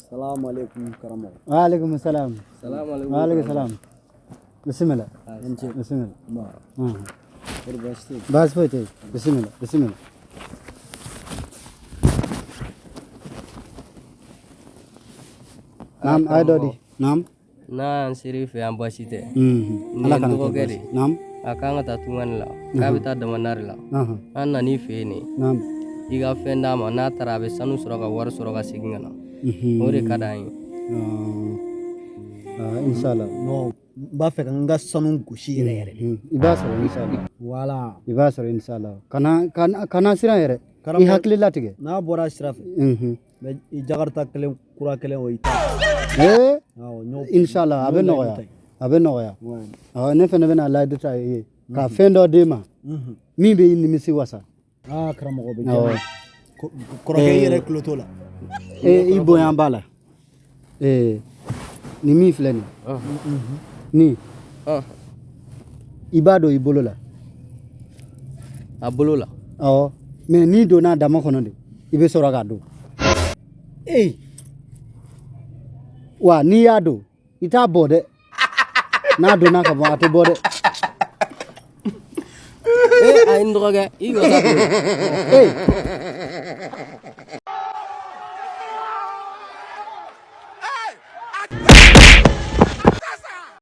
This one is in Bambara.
Salamu alaikum karamɔgɔ. Wa alaikum salam. Salamu alaikum. Wa alaikum salam. Bisimila. Bisimila. Kɔri baasi tɛ yen? Baasi foyi tɛ yen. Bisimila, bisimila. Naam, a ye dɔ di. Naam. N'an ser'i fɛ yan, baasi tɛ. Nin Ala ye n kana kɛ dɔgɔkɛ de baasi. ye. Naam. A kan ka taa tungani la, k'a bɛ taa damanari la. An nan'i fɛ yen de, i ka fɛn d'a ma, n'a taara a bɛ sanu sɔrɔ ka wari sɔrɔ ka segin ka na. O de ka d'an ye. Ah, inshallah. Non, n b'a fɛ ka n ka sanu gosi yɛrɛ yɛrɛ. I b'a sɔrɔ inshallah. Voilà. I b'a sɔrɔ inshallah. Kana siran yɛrɛ. I Karamɔgɔ- hakili latigɛ. N'a bɔra sira fɛ, n bɛ i jakarita kelen kura kelen o i ta. Ee, Awɔ, n y'o inshallah, a bɛ n y'o layidu nɔgɔya. ta ye. A bɛ nɔgɔya. Ouais. Awɔ, ne fana bɛna layidu ta i ye. Ka fɛn dɔ d'e ma min bɛ i nimisi wasa. Aa karamɔgɔ bɛ Awɔ. diya n ye. Kɔrɔkɛ, i yɛrɛ tulo t'o la. Ee, i bonya b'a la. Ee, nin min filɛ nin ye. Nin i b'a don i bolo la. A bolo la? Awɔ, mais n'i donna a dama kɔnɔ de, i bɛ sɔrɔ k'a don. Ee. Wa n'i y'a don, i t'a bɔ dɛ. N'a donna ka bɔ, a tɛ bɔ dɛ. Ee, a ye n dɔgɔkɛ, i wasa don. Ee.